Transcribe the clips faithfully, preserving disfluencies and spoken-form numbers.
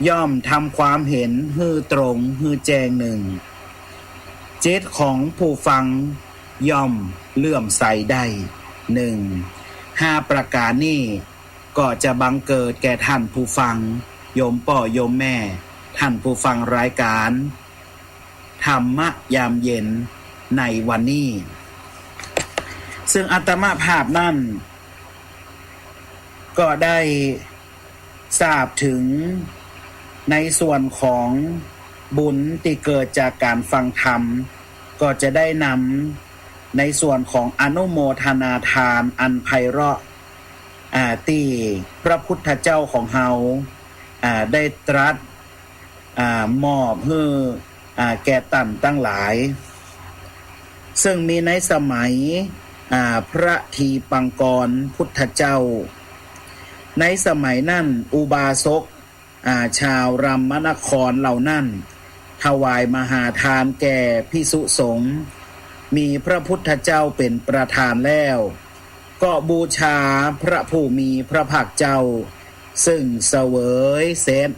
ย่อมทำความเห็นหื้อตรงหื้อแจ้ง นึ่ง จิตของผู้ฟังย่อมเลื่อมใสได้ นึ่ง ห้าประก๋านนี้ก็จะบังเกิดแก่ท่านผู้ฟัง โยมป้อโยมแม่ ท่านผู้ฟังรายก๋านธรรมะยามเย็นในวันนี้ ซึ่งอาตมาภาพนั้น ก็ได้ทราบเถิงในส่วนของบุญตี้เกิดจากก๋านฟังธรรม ก็จะได้นำในส่วนของอนุโมทนาทานอันไพเราะห์ อ่า ตี้พระพุทธเจ้าของเฮา อ่า ได้ตรัส อ่า มอบหื้อ อ่า แก่ต้านตังหลาย ซึ่งมีในสมัย อ่า พระทีปังกรพุทธเจ้า ในสมัยนั้นอุบาสก อ่า ชาวรามนครเหล่านั้น ถวายมหาทานแก่ภิกษุสงฆ์ มีพระพุทธเจ้าเป๋นประธานแล้ว ก็บูชาพระผู้มีพระภาคเจ้า ซึ่งเสวยเสร็จ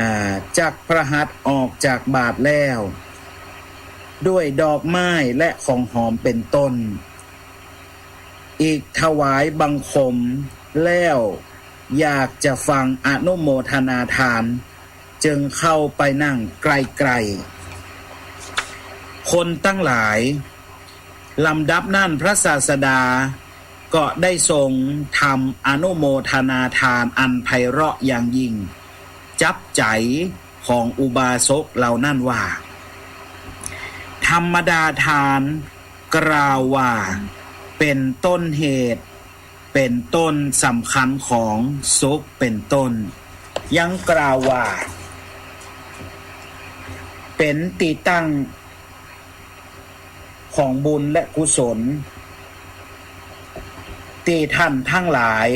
อ่า จักพระหัตถ์ออกจากบาตรแล้ว ด้วยดอกไม้และของหอมเป๋นต้น อีกถวายบังคมแล้ว อยากจะฟังอนุโมทนาทาน จึงเข้าไปนั่งใกล้ๆ คนตังหลาย ลำดับนั้นพระศาสดาก็ได้ทรงทำอนุโมทนาทานอันไพเราะห์อย่างยิ่ง จับใจ๋ของอุบาสกเหล่านั้นว่า ธรรมดาทานกล่าวว่าเป๋นต้นเหตุ เป๋นต้นสำคัญของสุขเป๋นต้น ยังกล่าวว่า เป๋นตี้ตั้งของบุญและกุศล ตี้ท่านทั้งหลาย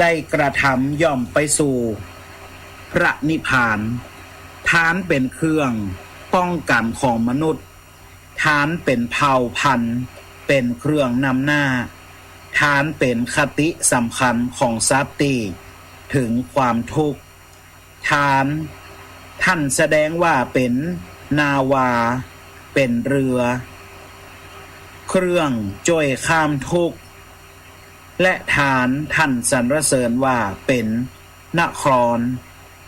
ได้กระทำย่อมไปสู่พระนิพพาน ทานเป๋นเครื่องป้องกั๋นของมนุษย์ ทานเป๋นเผ่าพันธุ์ เป๋นเครื่องนำหน้า ทานเป๋นคติสำคัญของสัตว์ตี้เถิงความทุกข์ ทานท่านแสดงว่าเป๋นนาวา เป๋นเรือ เครื่องจ้วยข้ามทุกข์ และทานท่านสรรเสริญว่าเป๋นนคร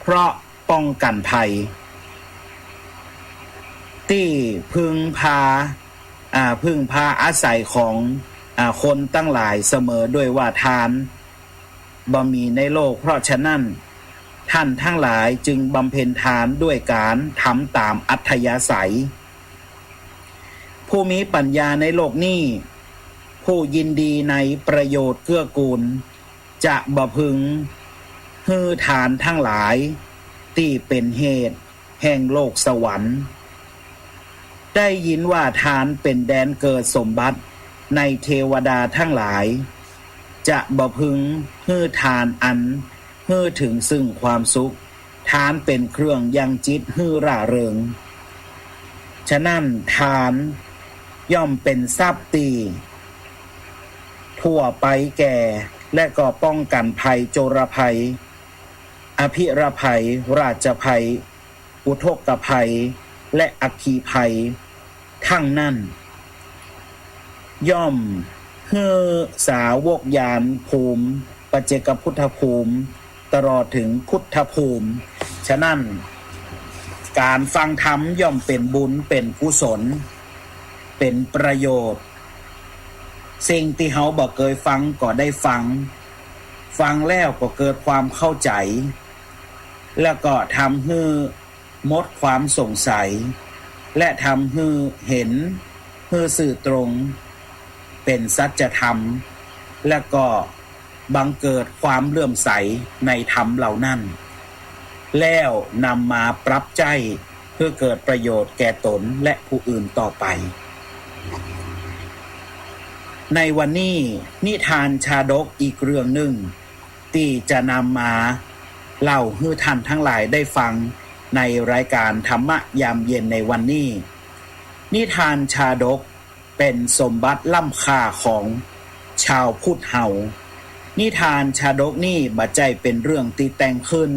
เพราะป้องกั๋นภัย ตี้พึ่งพา อ่า พึ่งพาอาศัยของ อ่า คนตังหลายเสมอด้วยว่าทานบ่มีในโลก เพราะฉะนั้น ท่านทั้งหลายจึงบำเพ็ญทานด้วยก๋านทำต๋ามอัธยาศัย ผู้มีปัญญาในโลกนี้ ผู้ยินดีในประโยชน์เกื้อกูล จะบ่พึงหื้อทานทั้งหลาย ตี้เป๋นเหตุแห่งโลกสวรรค์ ได้ยินว่าทานเป๋นแดนเกิดสมบัติในเทวดาทั้งหลาย จะบ่พึงหื้อทานอันหื้อเถิงซึ่งความสุข ทานเป๋นเครื่องยังจิตหื้อร่าเริง ฉะนั้นทานย่อมเป๋นทรัพย์ตี้ทั่วไปแก่ และก็ป้องกั๋นภัย โจรภัย อภิรภัย ราชภัย อุทกภัย และอัคคีภัย ทั้งนั้น ย่อมหื้อสาวกญาณภูมิ ปัจเจกพุทธภูมิ ตลอดเถิงพุทธภูมิ ฉะนั้น ก๋านฟังธรรมย่อมเป๋นบุญ เป๋นกุศล เป๋นประโยชน์ สิ่งตี้เฮาบ่เกยฟังก็ได้ฟัง ฟังแล้วก็เกิดความเข้าใจ๋ แล้วก็ทำหื้อ หมดความสงสัย และทำหื้อเห็นหื้อซื่อตรง เป๋นสัจธรรม และก็บังเกิดความเลื่อมใสในธรรมเหล่านั้น แล้วนำมาปรับใจ๊หื้อเกิดประโยชน์แก่ตนและผู้อื่นต่อไป ในวันนี้นิทานชาดกอีกเรื่องนึ่ง ตี้จะนำมาเล่าหื้อท่านทั้งหลายได้ฟังในรายการธรรมะยามเย็นในวันนี้ นิทานชาดกเป๋นสมบัติล้ำค่าของชาวพุทธเฮา นิทานชาดกนี่บ่ใจ้เป๋นเรื่องตี้แต่งขึ้น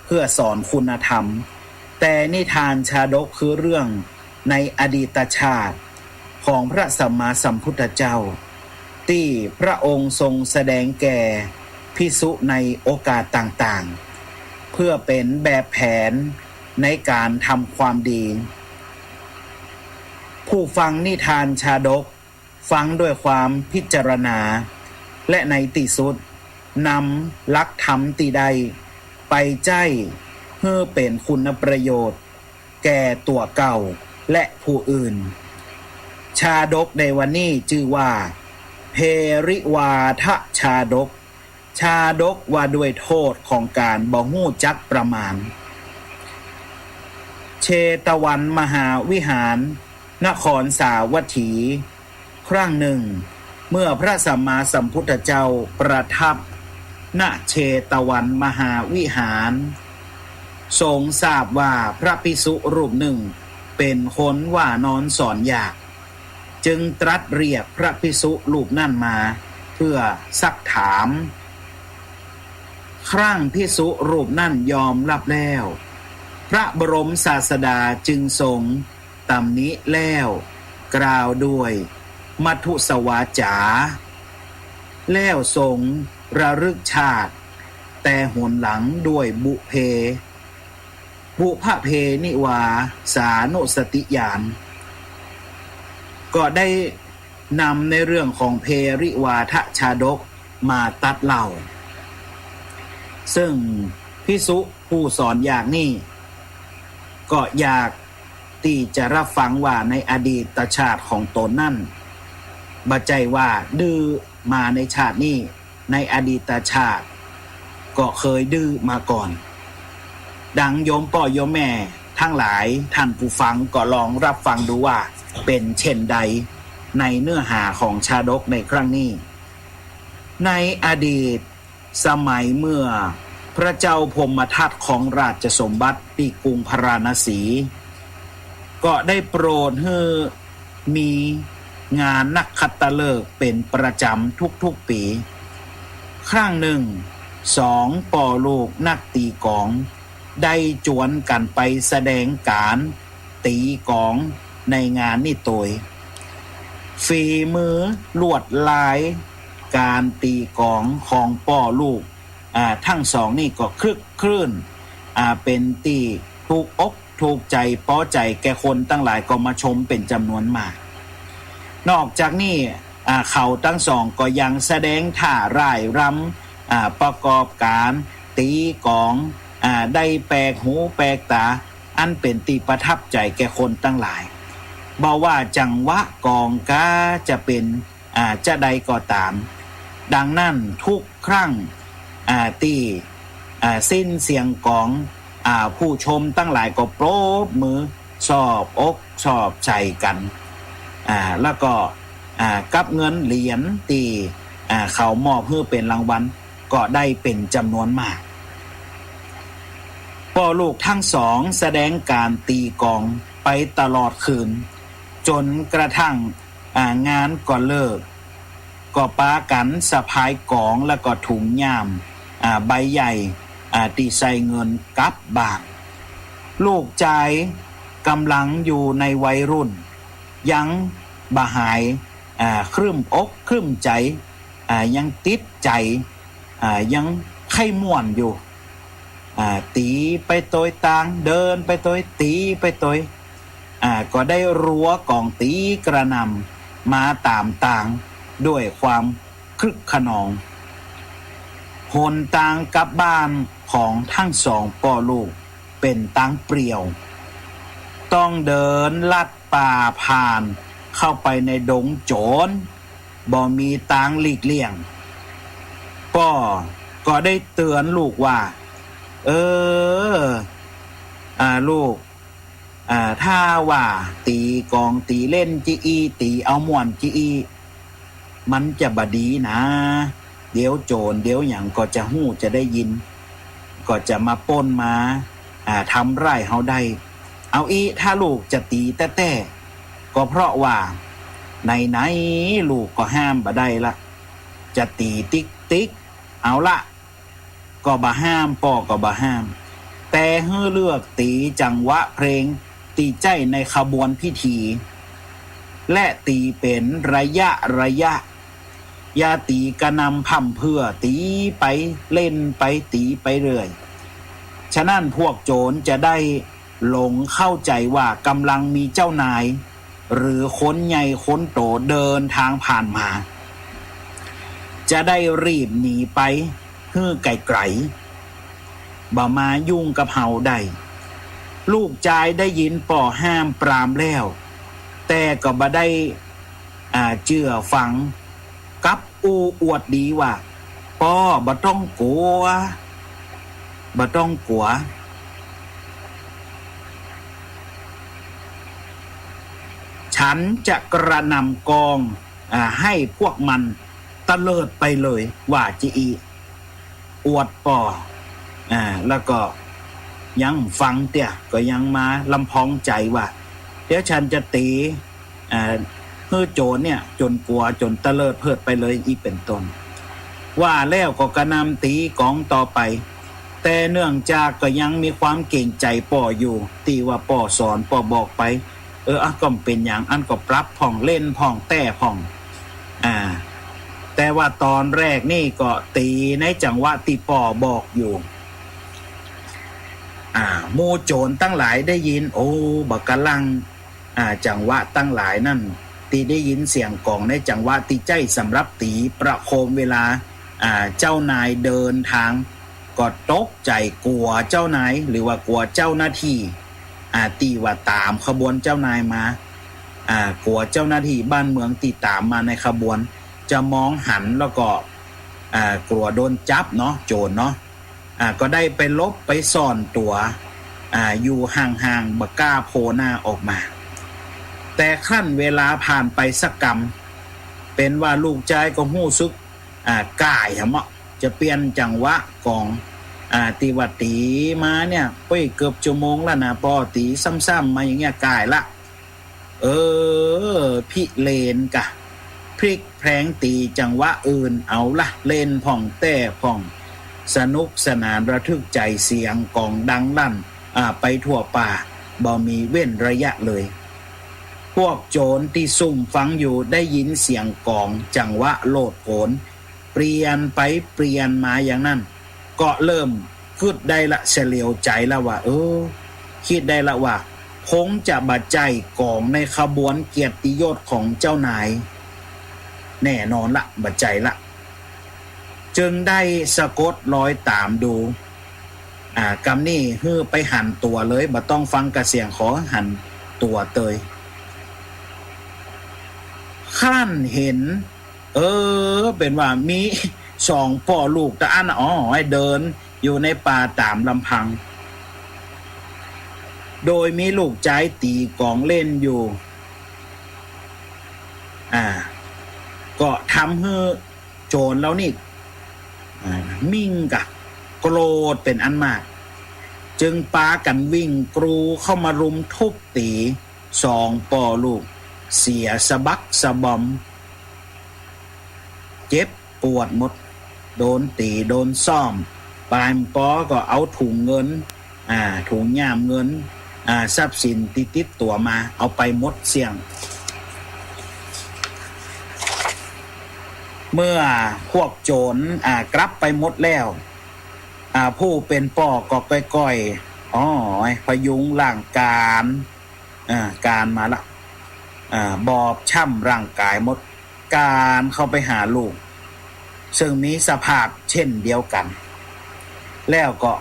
เพื่อสอนคุณธรรม แต่นิทานชาดกคือเรื่องในอดีตชาติของพระสัมมาสัมพุทธเจ้า ตี้พระองค์ทรงแสดงแก่ภิกษุในโอกาสต่างๆ เพื่อเป๋นแบบแผนในการทำความดี ผู้ฟังนิทานชาดกฟังด้วยความพิจารณา และในตี้สุดนำหลักธรรมตี้ได้ไปใจ๊หื้อเป๋นคุณประโยชน์แก่ตั๋วเก่าและผู้อื่น ชาดกในวันนี้จื้อว่า เพริวาทชาดก ชาดกว่าด้วยโทษของการบ่ฮู้จักประมาณ เชตวันมหาวิหาร นครสาวัตถี ครั้งหนึ่ง เมื่อพระสัมมาสัมพุทธเจ้าประทับ ณ เชตวันมหาวิหาร ทรงทราบว่าพระภิกษุรูปหนึ่งเป๋นคนว่านอนสอนยาก จึงตรัสเรียกพระภิกษุรูปนั้นมาเพื่อซักถาม ครั้งภิกษุรูปนั้นยอมรับแล้ว พระบรมศาสดาจึงทรงตำหนิแล้วกล่าวด้วยมัทธุสวาจา แล้วทรงระลึกชาติแต่หนหลังด้วยบุพเพ บุพเพนิวาสานุสติญาณ ก็ได้นำในเรื่องของเพริวาทชาดกมาตรัสเล่า ซึ่งภิกษุผู้สอนยากนี่ก็อยากตี้จะรับฟังว่าในอดีตชาติของตนนั้น บ่ใจ้ว่าดื้อมาในชาตินี้ ในอดีตชาติก็เคยดื้อมาก่อน ดังโยมป้อโยมแม่ทั้งหลายท่านผู้ฟังก็ลองรับฟังดูว่าเป๋นเช่นใดในเนื้อหาของชาดกในครั้งนี้ ในอดีตสมัยเมื่อพระเจ้าพรหมทัตของราชสมบัติตี้กรุงพาราณสี ก็ได้โปรดหื้อ มีงานนักขัตฤกษ์เป๋นประจ๋ำทุกๆ ปี๋ ครั้งหนึ่ง สองป้อลูกนักตี๋ก๋อง ได้จวนกั๋นไปแสดงก๋านตี๋ก๋องในงานนี้ตวย ฝีมือลวดลายก๋านตี๋ก๋องของป้อลูก อ่า ทั้งสองนี่ก็คลึกครื้น อ่า เป๋นตี้ถูกอกถูกใจ๋ปอใจ๋แก่คนตังหลายก็มาชมเป๋นจ๋ำนวนมาก นอกจากนี้ อ่า เขาตังสองก็ยังแสดงท่าร่ายรำ อ่า ประกอบก๋านตี๋ก๋อง อ่า ได้แปลกหูแปลกต๋า อันเป๋นตี้ประทับใจ๋แก่คนตังหลาย บ่ว่าจังหวะก๋องกาจะเป๋น อ่า จะใดก็ต๋าม ดังนั้นทุกครั้ง อ่า ตี้ อ่า สิ้นเสียงก๋อง อ่า ผู้ชมตังหลายก็ปรบมือ ซบอกซอบใจ๋กั๋น อ่า แล้วก็ อ่า กับเงินเหรียญตี้ อ่า เขามอบหื้อเป๋นรางวัลก็ได้เป๋นจ๋ำนวนมาก ป้อลูกทั้งสองแสดงก๋านตี๋ก๋องไปตลอดคืน จ๋นกระทั่ง อ่า งานก็เลิก ก็ปากั๋นสะพายก๋องแล้วก็ถุงย่าม อ่า ใบใหญ่ อ่า ตี้ใส่เงินกลับบ้าน ลูกจายก่ำลังอยู่ในวัยรุ่น ยังบ่หาย อ่า ครึ้มอกครึ้มใจ๋ อ่า ยังติดใจ๋ อ่า ยังใค่ม่วนอยู่ อ่า ตี๋ไปตวยตาง เดินไปตวย ตี๋ไปตวย อ่า ก็ได้รัวก๋องตี๋กระหน่ำมาต๋ามตางด้วยความครึกคะนอง หนตางกลับบ้านของทั้งสองป้อลูกเป๋นตางเปลี่ยว ต้องเดินลัดป่าผ่านเข้าไปในดงโจ๋ร บ่มีตางหลีกเลี่ยง ป้อก็ได้เตื๋อนลูกว่า เออ อ่า ลูก อ่า ถ้าว่าตี๋ก๋องตี๋เล่นจะอี้ ตี๋เอาม่วนจะอี้ มันจะบ่ดีนะ เดี๋ยวโจ๋รเดี๋ยวหยังก็จะฮู้จะได้ยิน ก็จะมาปล้นมา อ่า ทำร้ายเฮาได้ เอาอี้ ถ้าลูกจะตี๋แต๊ๆ ก็เพราะว่าไหนๆ ลูกก็ห้ามบ่ได้ละ จะตี๋ติ๊ก เอาละ ก็บ่ห้าม ป้อก็บ่ห้าม แต่หื้อเลือกตี๋จังหวะเพลงตี้ใจ๊ในขบวนพิธี และตี๋เป๋นระยะระยะ อย่าตี๋กระหน่ำพร่ำเพรื่อ ตี๋ไป เล่นไป ตี๋ไปเรื่อย ฉะนั้นพวกโจรจะได้หลงเข้าใจ๋ว่าก่ำลังมีเจ้านาย หรือคนใหญ่คนโตเดินตางผ่านมา จะได้รีบหนีไปหื้อไก๋ๆ บ่มายุ่งกับเฮาได้ ลูกจายได้ยินป้อห้ามปรามแล้ว แต่ก็บ่ได้ อ่า เจื้อฟัง กับอู้อวดดีว่า ป้อบ่ต้องกั๋ว บ่ต้องกั๋ว ฉันจะกระหน่ำกอง อ่า หื้อพวกมันเตลิดไปเลย ว่าจะอี้ อวดป้อ อ่า แล้วก็ยังฟังเตื้อ ก็ยังมาลำพองใจ๋ว่า เดี๋ยวฉันจะตี๋ อ่า หื้อโจรเนี่ยจ๋นกั๋วจ๋นเตลิดเพิดไปเลย อี้เป๋นต้น ว่าแล้วก็กระหน่ำตี๋กองต่อไป แต่เนื่องจากก็ยังมีความเกรงใจ๋ป้ออยู่ ตี้ว่าป้อสอนป้อบอกไป เออ อ่ะ ก็บ่เป๋นหยัง อันก็ปรับพ่อง เล่นพ่อง แต้พ่อง อ่า แต่ว่าต๋อนแรกนี่ก็ตี๋ในจังหวะตี้ป้อบอกอยู่ อ่า หมู่โจรตังหลายได้ยิน โอ้ บ่าก่าลัง อ่า จังหวะตังหลายนั้น ตี้ได้ยินเสียงกองในจังหวะตี้ใจ๊สำหรับตี๋ประโคมเวลา อ่า เจ้านายเดินตาง ก็ตกใจ๋กั๋วเจ้านาย หรือว่ากั๋วเจ้าหน้าตี้ อ่า ตี้ว่าต๋ามขบวนเจ้านายมา อ่า กั๋วเจ้าหน้าตี้บ้านเมืองตี้ต๋ามมาในขบวน จะมองหันแล้วก็ อ่า กั๋วโดนจับเนาะ โจรเนาะ อ่า ก็ได้ไปหลบไปซ่อนตั๋ว อ่า อยู่ห่างๆ บ่าก้าโผล่หน้าออกมา แต่ครั้นเวลาผ่านไปสักกำ เป๋นว่าลูกจายก็ฮู้สึก อ่า ก่ายหะเมาะ จะเปลี่ยนจังหวะกอง อ่า ตี้ว่าตี๋มาเนี่ย โอ้ย เกือบชั่วโมงแล้วนะ ป้อตี๋ซ้ำๆ มาอย่างเงี้ย ก่ายละ เออ พิเรนกะ พลิกแผลงตี๋จังหวะอื่นเอาละ เล่นพ่อง แต้พ่อง สนุกสนานระทึกใจ๋ เสียงกองดังลั่น อ่า ไปทั่วป่า บ่มีเว้นระยะเลย พวกโจรตี้ซุ่มฟังอยู่ได้ยินเสียงกองจังหวะโลดโผน เปลี่ยนไปเปลี่ยนมาอย่างนั้น ก็เริ่มกึ๊ดได้ละ เฉลียวใจ๋ละว่า เออ กึ๊ดได้ละว่า คงจะบ่ใจ้กองในขบวนเกียรติยศของเจ้านาย แน่นอนละ บ่ใจ้ละ จึงได้สะกดรอยต๋ามดู อ่า กำนี้หื้อไปหันตั๋วเลย บ่ต้องฟังกระเสียง ขอหันตั๋วเตย ครั้นหัน เออ เป๋นว่ามีสองป้อลูกตะอั้น อ๋อ เดินอยู่ในป่าต๋ามลำพัง โดยมีลูกจายตี๋กองเล่นอยู่ อ่า ก็ทำหื้อโจรเหล่านี้ อ่า มิ่งกะ โกรธเป๋นอันมาก จึงปากั๋นวิ่งกรูเข้ามารุมทุบตี๋สองป้อลูก เสียสะบักสะบอม เจ็บปวดหมด โดนตี๋ โดนส้อม ปายปอก็เอาถุงเงิน อ่า ถุงย่ามเงิน อ่า ทรัพย์สินตี้ติดตั๋วมา เอาไปหมดเสี้ยง เมื่อพวกโจร อ่า กลับไปหมดแล้ว อ่า ผู้เป๋นป้อก็ก้อยๆ อ๋อ พยุงร่างก๋าน อ่า ก๋านมาละ อ่า บอบช้ำร่างก๋ายหมด ก๋านเข้าไปหาลูก ซึ่งมีสภาพเช่นเดียวกั๋น แล้วก็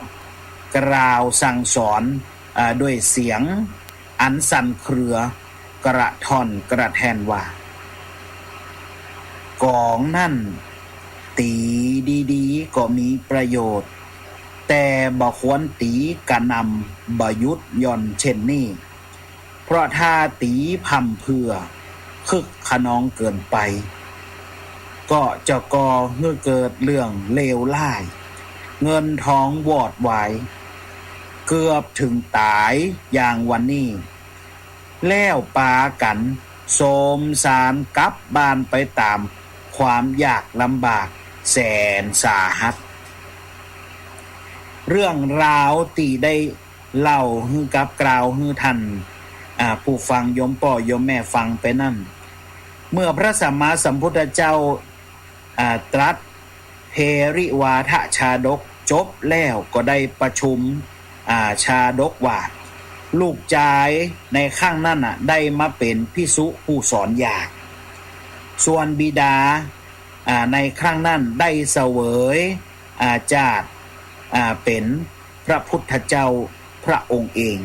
กล่าวสั่งสอน อ่า ด้วยเสียงอันสั่นเครือกระท่อนกระแท่นว่า กองนั้นตี๋ดีๆ ก็มีประโยชน์ แต่บ่ควรตี๋กระหน่ำบ่หยุดหย่อนเช่นนี้ เพราะถ้าตี๋พร่ำเพรื่อคึกคะนองเกินไป ก็จะก่อหื้อเกิดเรื่องเลวร้าย เงินทองวอดวาย เกือบเถิงต๋ายอย่างวันนี้ แล้วปากั๋นโสมสารกลับบ้านไปต๋ามความยากลำบาก แสนสาหัส เรื่องราวตี้ได้เล่าหื้อกับกล่าวหื้อท่าน อ่า ผู้ฟังโยมป้อโยมแม่ฟังไปนั้น เมื่อพระสัมมาสัมพุทธเจ้า อ่า ตรัสเทริวาทชาดกจบแล้วก็ได้ประชุม อ่า ชาดกว่า ลูกจายในครั้งนั้นน่ะ ได้มาเป๋นภิกษุผู้สอนยาก ส่วนบิดา อ่า ในครั้งนั้นได้เสวย อ่า จาติ อ่า เป๋นพระพุทธเจ้าพระองค์เอง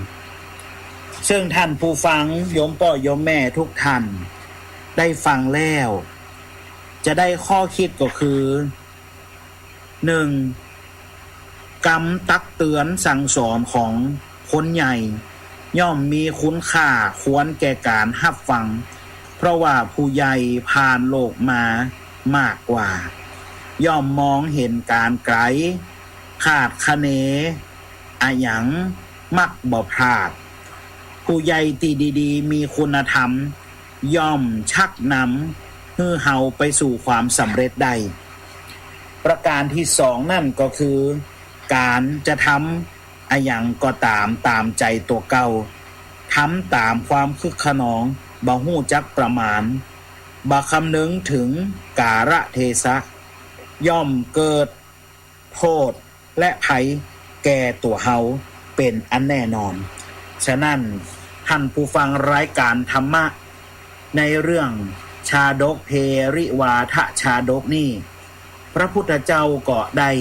ซึ่งท่านผู้ฟังโยมป้อโยมแม่ทุกท่านได้ฟังแล้ว จะได้ข้อคิดก็คือ หนึ่ง กำตักเตือนสั่งสอนของคนใหญ่ ย่อมมีคุณค่าควรแก่การฮับฟัง เพราะว่าผู้ใหญ่ผ่านโลกมามากกว่า ย่อมมองเห็นการไกล คาดคะเนอะหยังมักบ่พลาด ผู้ใหญ่ตี้ดีๆ มีคุณธรรม ย่อมชักนำหื้อเฮาไปสู่ความสำเร็จได้ ประการที่สองนั่นก็คือ ก๋านจะทำอะหยังก็ต๋ามต๋ามใจ๋ตั๋วเก่า ทำต๋ามความคึกคะนอง บ่ฮู้จักประมาณ บ่คำนึงเถิงกาลเทศะ ย่อมเกิดโทษและภัยแก่ตั๋วเฮาเป๋นอันแน่นอน ฉะนั้นท่านผู้ฟังรายการธรรมะ ในเรื่องชาดกเทริวาทชาดกนี่ พระพุทธเจ้าก็ได้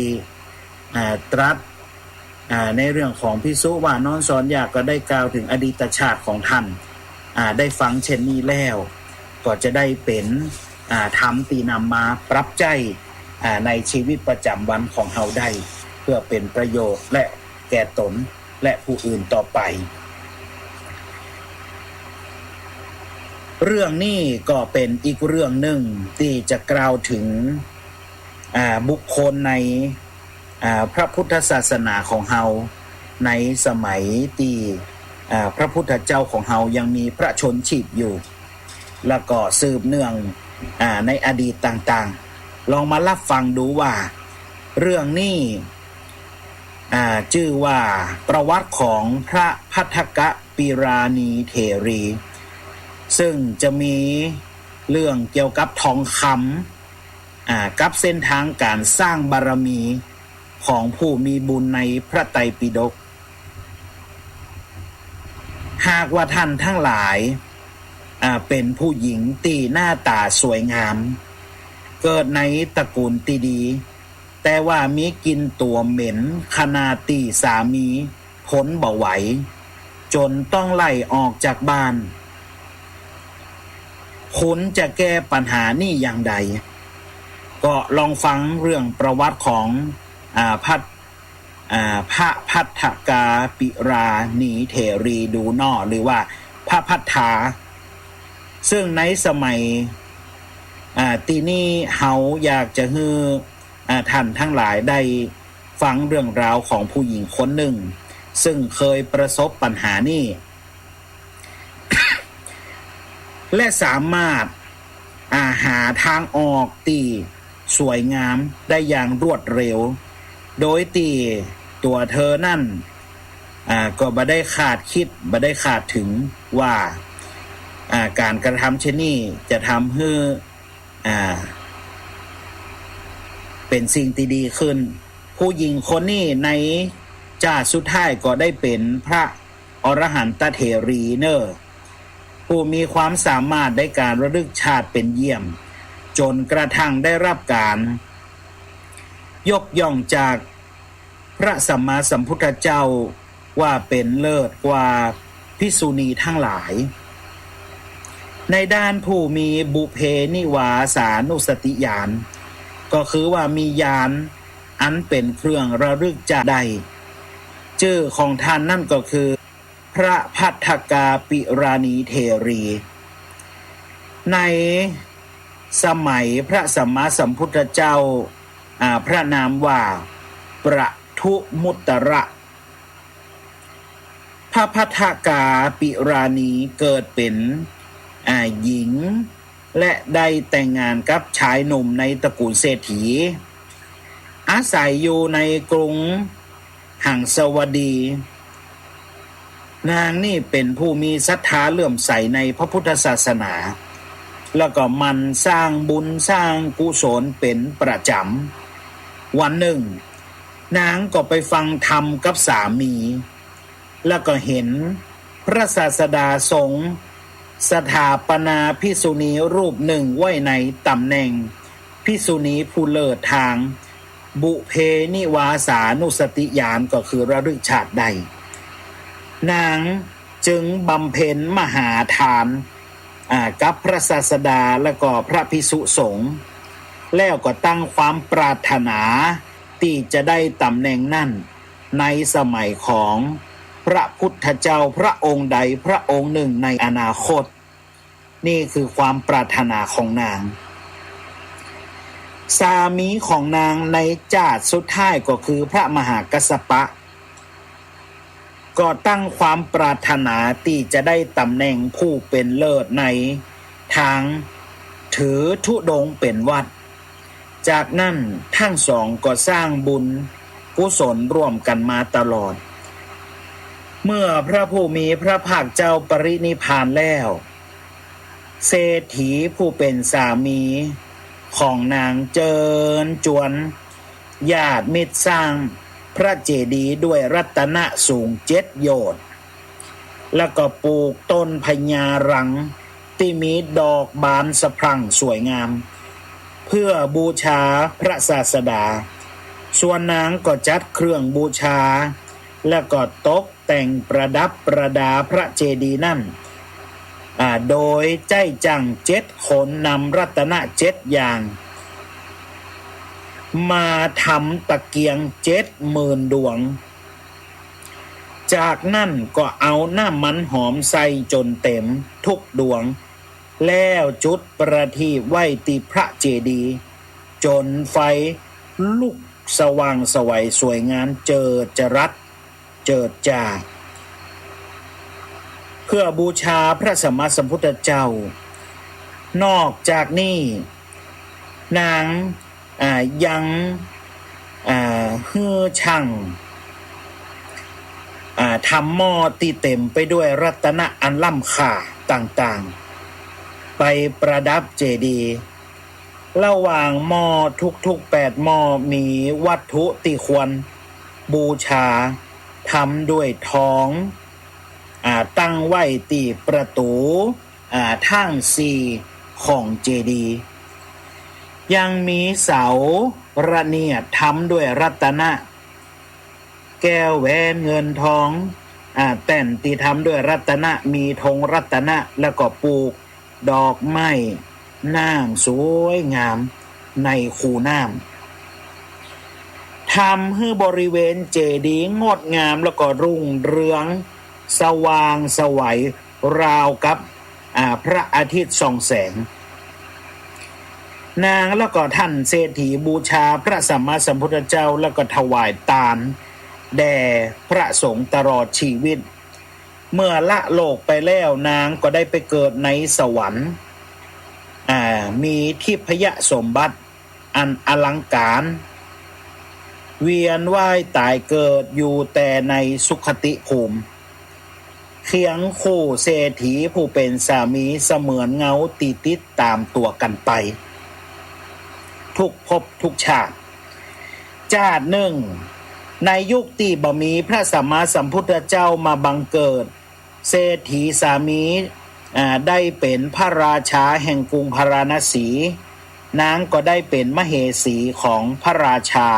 อ่า ตรัส อ่า ในเรื่องของภิกษุว่านอนสอนยากก็ได้กล่าวเถิงอดีตชาติของท่าน อ่า ได้ฟังเช่นนี้แล้ว ก็จะได้เป๋น อ่า ธรรมตี้นำมาปรับใจ๊ อ่า ในชีวิตประจ๋ำวันของเฮาได้ เพื่อเป๋นประโยชน์และแก่ตนและผู้อื่นต่อไป เรื่องนี้ก็เป๋นอีกเรื่องนึ่งตี้จะกล่าวเถิง อ่า บุคคลใน อ่า พระพุทธศาสนาของเฮา ในสมัยตี้ อ่า พระพุทธเจ้าของเฮายังมีพระชนม์ชีพอยู่ แล้วก็สืบเนื่อง อ่า ในอดีตต่างๆ ลองมาฮับฟังดูว่า เรื่องนี้ อ่า จื้อว่าประวัติของพระภัททกปิราณีเถรี ซึ่งจะมีเรื่องเกี่ยวกับทองคำ อ่า กับเส้นทางก๋านสร้างบารมีของผู้มีบุญในพระไตรปิฎก หากว่าท่านทั้งหลาย อ่า เป๋นผู้หญิงตี้หน้าต๋าสวยงาม เกิดในตระกูลตี้ดี แต่ว่ามีกลิ่นตั๋วเหม็นขนาดตี้สามี ทนบ่ไหว จ๋นต้องไล่ออกจากบ้าน คุณจะแก้ปัญหานี้อย่างใด ก็ลองฟังเรื่องประวัติของ อ่า พระ อ่า พระภัททกปิราณีเถรีดูเนาะ หรือว่าพระภัททา ซึ่งในสมัย อ่า ตี้นี้เฮาอยากจะหื้อ อ่า ท่านทั้งหลายได้ฟังเรื่องราวของผู้หญิงคนนึ่ง ซึ่งเคยประสบปัญหานี้ และสามารถ อ่า หาทางออกตี้สวยงามได้อย่างรวดเร็ว โดยตี้ตั๋วเธอนั้น อ่า ก็บ่ได้คาดกึ๊ด บ่ได้คาดเถิงว่า อ่า ก๋านกระทำเช่นนี้จะทำหื้อ อ่า เป๋นสิ่งตี้ดีขึ้น ผู้หญิงคนนี้ในจาติสุดท้ายก็ได้เป๋นพระอรหันตเถรีเน่อ ผู้มีความสามารถในก๋านระลึกชาติเป๋นเยี่ยม จ๋นกระทั่งได้ฮับก๋านยกย่องจากพระสัมมาสัมพุทธเจ้า ว่าเป๋นเลิศกว่าภิกษุณีทั้งหลาย ในด้านผู้มีบุพเพนิวาสานุสติญาณ ก็คือว่ามีญาณอันเป๋นเครื่องระลึกชาติได้ จื้อของท่านนั่นก็คือ พระภัททกปิราณีเถรี ในสมัยพระสัมมาสัมพุทธเจ้า อ่า พระนามว่าปทุมุตตระ พระภัททกปิราณีเกิดเป๋น อ่า หญิง และได้แต่งงานกับชายหนุ่มในตระกูลเศรษฐี อาศัยอยู่ในกรุงหังสวดี นางนี่เป๋นผู้มีศรัทธาเลื่อมใสในพระพุทธศาสนา แล้วก็หมั่นสร้างบุญสร้างกุศลเป๋นประจ๋ำ วันนึ่ง นางก็ไปฟังธรรมกับสามี แล้วก็หันพระศาสดาทรงสถาปนาภิกษุณีรูปนึ่งไว้ในต๋ำแหน่งภิกษุณีผู้เลิศตางบุพเพนิวาสานุสติญาณ ก็คือระลึกชาติได้ นางจึงบำเพ็ญมหาทาน อ่า กับพระศาสดาและก็พระภิกษุสงฆ์ แล้วก็ตั้งความปรารถนาตี้จะได้ต๋ำแหน่งนั้น ในสมัยของพระพุทธเจ้าพระองค์ใดพระองค์นึ่งในอนาคต นี่คือความปรารถนาของนาง สามีของนางในจาติสุดท้ายก็คือพระมหากัสสปะ ก็ตั้งความปรารถนาตี้จะได้ต๋ำแหน่งผู้เป๋นเลิศในตางถือธุดงค์เป๋นวัตร จากนั้นทั้งสองก็สร้างบุญกุศลร่วมกั๋นมาตลอด เมื่อพระผู้มีพระภาคเจ้าปรินิพพานแล้ว เศรษฐีผู้เป๋นสามีของนางเจิญจวนญาติมิตรสร้างพระเจดีย์ด้วยรัตนะสูงเจ็ดโยชน์ แล้วก็ปลูกต้นพญารัง ตี้มีดอกบานสะพรั่งสวยงาม เพื่อบูชาพระศาสดา ส่วนนางก็จัดเครื่องบูชา แล้วก็ตกแต่งประดับประดาพระเจดีย์นั้น อ่า โดยใจ๊จ้างเจ็ดคนนำรัตนะเจ็ดอย่าง มาทำตะเกียงเจ็ดหมื่นดวง จากนั้นก็เอาน้ำมันหอมใส่จ๋นเต๋มทุกดวง แล้วจุดประทีปไว้ตี้พระเจดีย์ จ๋นไฟลุกสว่างไสวสวยงามเจิดจรัสเจิดจ้า เพื่อบูชาพระสัมมาสัมพุทธเจ้า นอกจากนี้ นาง อ่า ยัง อ่า หื้อจ้าง อ่า ทำหม้อตี้เต๋มไปด้วยรัตนะอันล้ำค่าต่างๆ ไปประดับเจดีย์ ระหว่างหม้อทุกๆแปดหม้อมีวัตถุตี้ควรบูชา ทำด้วยทอง อ่า ตั้งไว้ตี้ประตู๋ อ่า ทั้งสี่ของเจดีย์ ยังมีเสาระเนียดทำด้วยรัตนะ แก้วแหวนเงินทอง อ่า แต้นตี้ทำด้วยรัตนะ มีธงรัตนะ แล้วก็ปลูกดอกไม้น้ำสวยงามในคูน้ำ ทำหื้อบริเวณเจดีย์งดงามแล้วก็รุ่งเรืองสว่างไสว ราวกับ อ่า พระอาทิตย์ส่องแสง นางแล้วก็ท่านเศรษฐีบูชาพระสัมมาสัมพุทธเจ้า แล้วก็ถวายตานแด่พระสงฆ์ตลอดชีวิต เมื่อละโลกไปแล้ว นางก็ได้ไปเกิดในสวรรค์ อ่า มีทิพยสมบัติอันอลังการ เวียนว่ายตายเกิดอยู่แต่ในสุคติภูมิ เคียงคู่เศรษฐีผู้เป๋นสามีเสมือนเงาตี้ติดต๋ามตั๋วกั๋นไป ทุกภพทุกชาติ จาตินึ่ง ในยุคตี้บ่มีพระสัมมาสัมพุทธเจ้ามาบังเกิด เศรษฐีสามี อ่า ได้เป๋นพระราชาแห่งกรุงพาราณสี นางก็ได้เป๋นมเหสีของพระราชา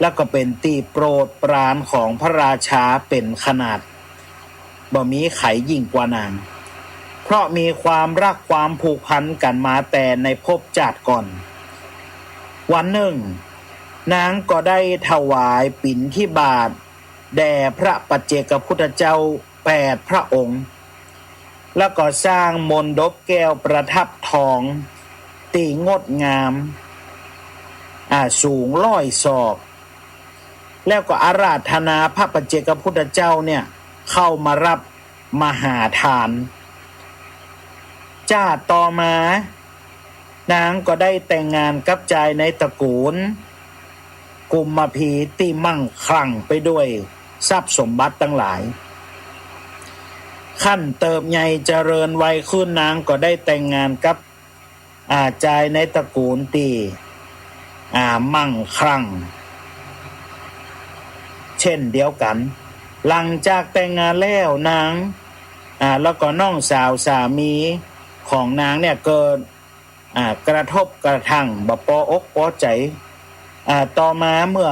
แล้วก็เป๋นตี้โปรดปรานของพระราชาเป๋นขนาด บ่มีใผยิ่งกว่านาง เพราะมีความฮักความผูกพันกั๋นมาแต่ในภพจาติก่อน วันนึ่ง นางก็ได้ถวายปิณฑิบาตแด่พระปัจเจกพุทธเจ้าแปดพระองค์ แล้วก็สร้างมณฑปแก้วประทับทองตี้งดงาม อ่า สูงร้อยศอก แล้วก็อาราธนาพระปัจเจกพุทธเจ้าเนี่ยเข้ามาฮับมหาทาน จาติต่อมา นางก็ได้แต่งงานกับจายในตระกูล กุมภีตี้มั่งคั่งไปด้วยทรัพย์สมบัติตังหลาย คันเติบใหญ่เจริญวัยขึ้น นางก็ได้แต่งงานกับ อ่า จายในตระกูลตี้ อ่า มั่งคั่ง เช่นเดียวกั๋น หลังจากแต่งงานแล้วนาง อ่า แล้วก็น้องสาวสามีของนางเนี่ยเกิด อ่า กระทบกระทั่งบ่ปออกปอใจ๋ อ่า ต่อมาเมื่อ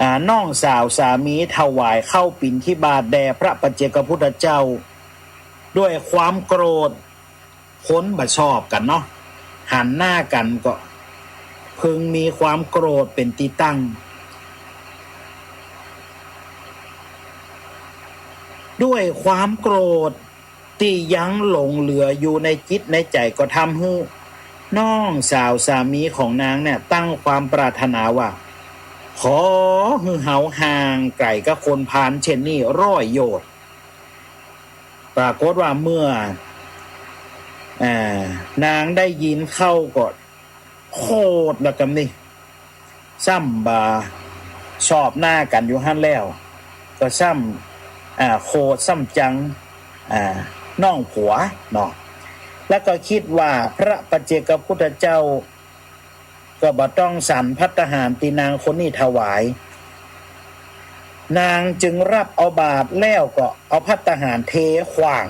อ่า น้องสาวสามีถวายข้าวบิณฑบาตแด่พระปัจเจกพุทธเจ้า ด้วยความโกรธ คนบ่ชอบกั๋นเนาะ หันหน้ากั๋นก็พึงมีความโกรธเป๋นตี้ตั้ง ด้วยความโกรธตี้ยังหลงเหลืออยู่ในจิตในใจ๋ก็ทำหื้อน้องสาวสามีของนางเนี่ยตั้งความปรารถนาว่า ขอหื้อเฮาห่างไก๋กับคนพาลเช่นนี้ร้อยโยชน์ ปรากฏว่าเมื่อ อ่า นางได้ยินเข้าก็โขดแล้วกำนี้ ซ้ำบ่ชอบหน้ากั๋นอยู่หั้นแล้ว ก็ซ้ำ อ่า โขดซ้ำจัง อ่า น้องผัวเนาะ แล้วก็กึ๊ดว่าพระปัจเจกพุทธเจ้า ก็บ่ต้องสันภัตตาหารตี้นางคนนี้ถวาย นางจึงรับเอาบาตรแล้วก็เอาภัตตาหารเทขว้าง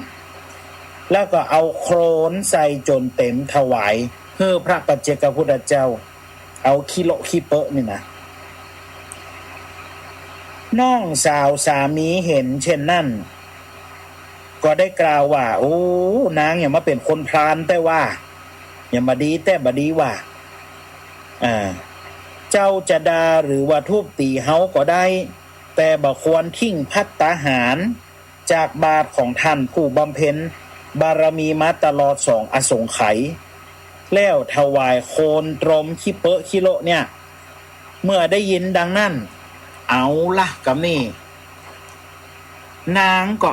แล้วก็เอาโคลนใส่จ๋นเต๋มถวายหื้อพระปัจเจกพุทธเจ้า เอาขี้เลอะขี้เปอะนี่นะ น้องสาวสามีหันเช่นนั้น ก็ได้กล่าวว่า โอ้ นางหยังมาเป๋นคนพาลแต๊ว่า หยังบ่ดีแต๊บ่ดีว่า อ่า เจ้าจะด่าหรือว่าทุบตี๋เฮาก็ได้ แต่บ่ควรทิ้งภัตตาหารจากบาตรของท่านผู้บำเพ็ญบารมีมาตลอดสองอสงไขย แล้วถวายโคลนตรมขี้เปอะขี้เลอะเนี่ย เมื่อได้ยินดังนั้น เอาละกำนี้ นางก็